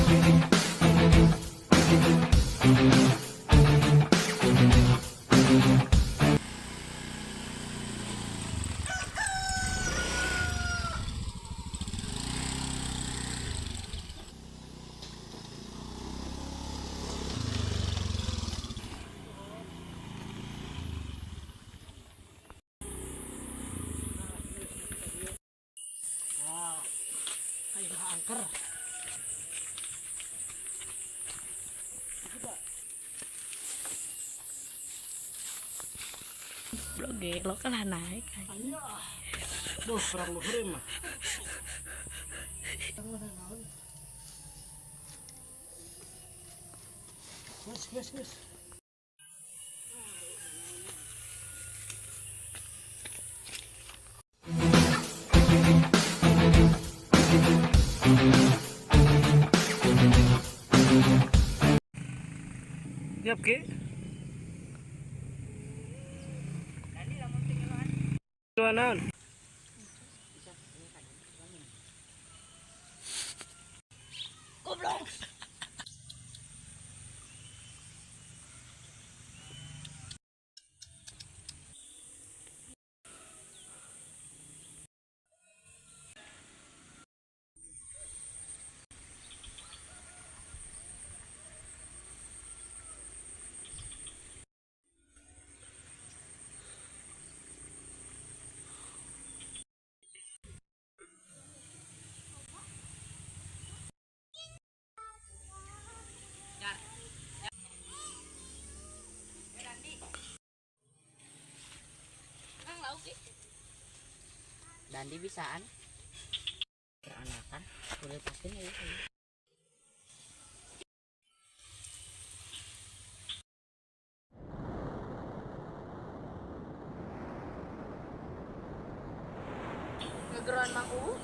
Wah, ayo angker. Blok gelok lah naik. Ayo. Duh, perang luhur mah. Geus, geus, geus. Siap, Ki? Naon? Goblok. Dandi bisaan peranakan boleh pasti nih. Ngegeroan Mang Uu.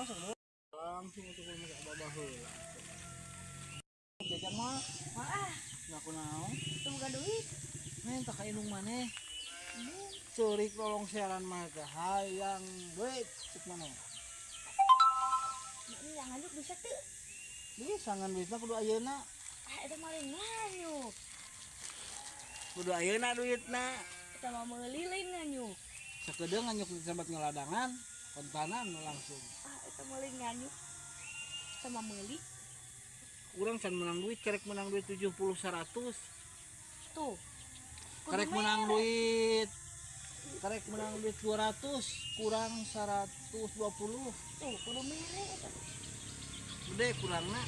Langsung langsung untuk kudu make abah heula. Jajan mah. Maah, Ngaku naon? teu boga duit. Minta ka indung maneh. Ceurik tolong siaran mah teh hayang duit cek maneh. Ini nganjuk bisa teu. Bisa ngan duitna kudu ayeuna. Ah, eta mah lain nganyuk. Kudu ayeuna duitna. Eta mah meuli lain nganyuk. Sakedeung nganyuk disambat ngeladangan, kontanan langsung. Ah, eta mah lain nganyuk. Eta mah meuli. Urang can menang duit, kerek menang duit 70 100. Tuh. Kudu Karek menang mere. duit. Karek menang duit 200 kurang 120. Tuh, kudu mere eta. Gede kurangna.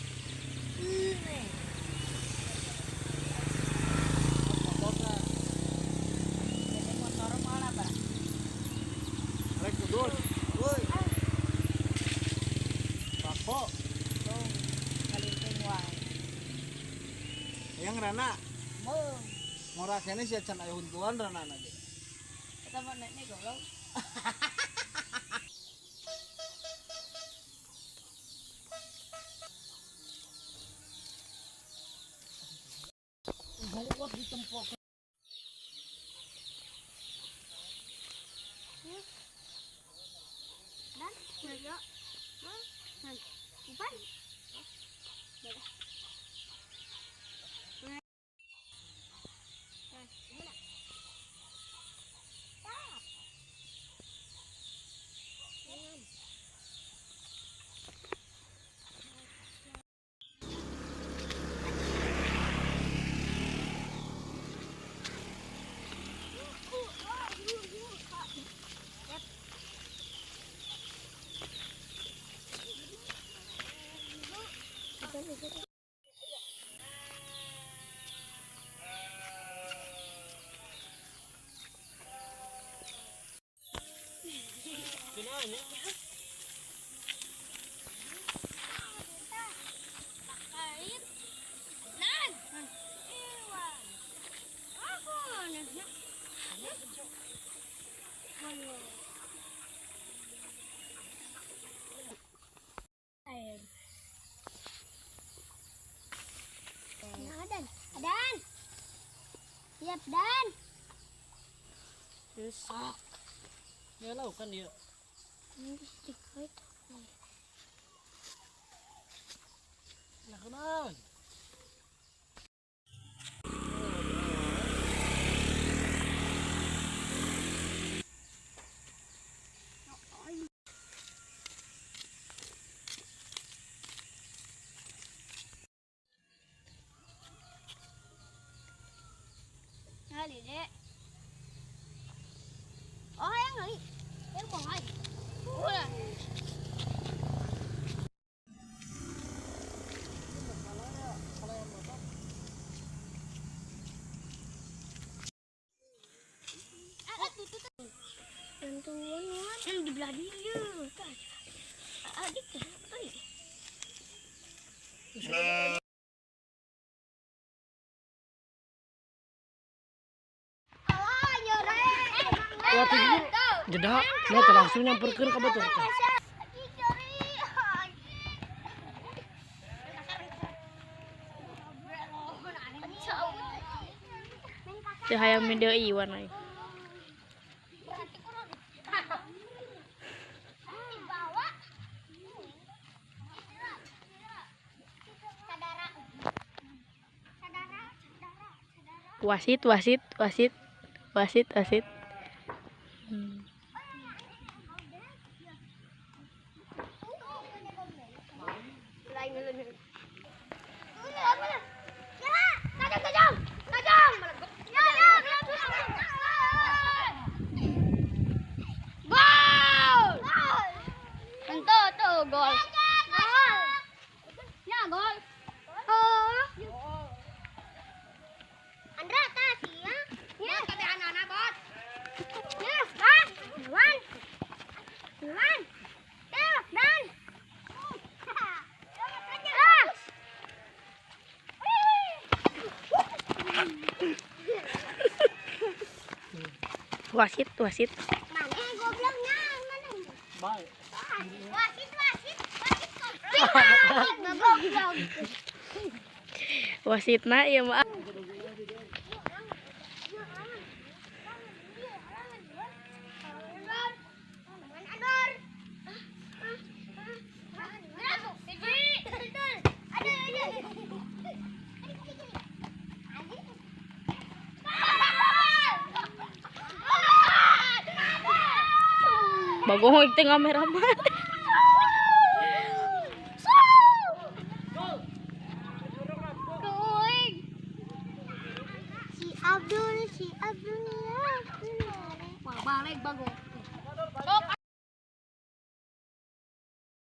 Ini. Motorna. Jadi motor mana, Pak? Karek kudus. Woi. Bako. Tuh, kalinting wae. Yang rana. Meung. Ngora kene sia can aya huntuan rana ge. Eta mah nenek goblok. Gawat ditempok. Dan, ya. Upan. Dan, Dan. Siap, Dan. Susah. Ya laukan dia. Lah kunaon? Ngali, Dek. Oh, hayang ngali. Hayang mau ngali. Ulah. Bantuan, Wan. Yang di belah dia. Adik, oi. Jeda, nah langsung nyamperkeun ka batur teh. Teu hayang mendeu Iwan euy. Wasit, wasit, wasit, wasit, wasit. Gol. Ya, gol. Oh. Andra tas ya. Ya, tapi anak-anak bot. Ya, kan. Wan. Wan. Ya, dan. Ah. Wasit, wasit. Mana gobloknya? Mana? Baik. Wasit, wasit. Goblok. Wasitna ieu mah. Bagong teh kameraman. Si Abdul, si Abdul, Abdul. Wah, balik bago.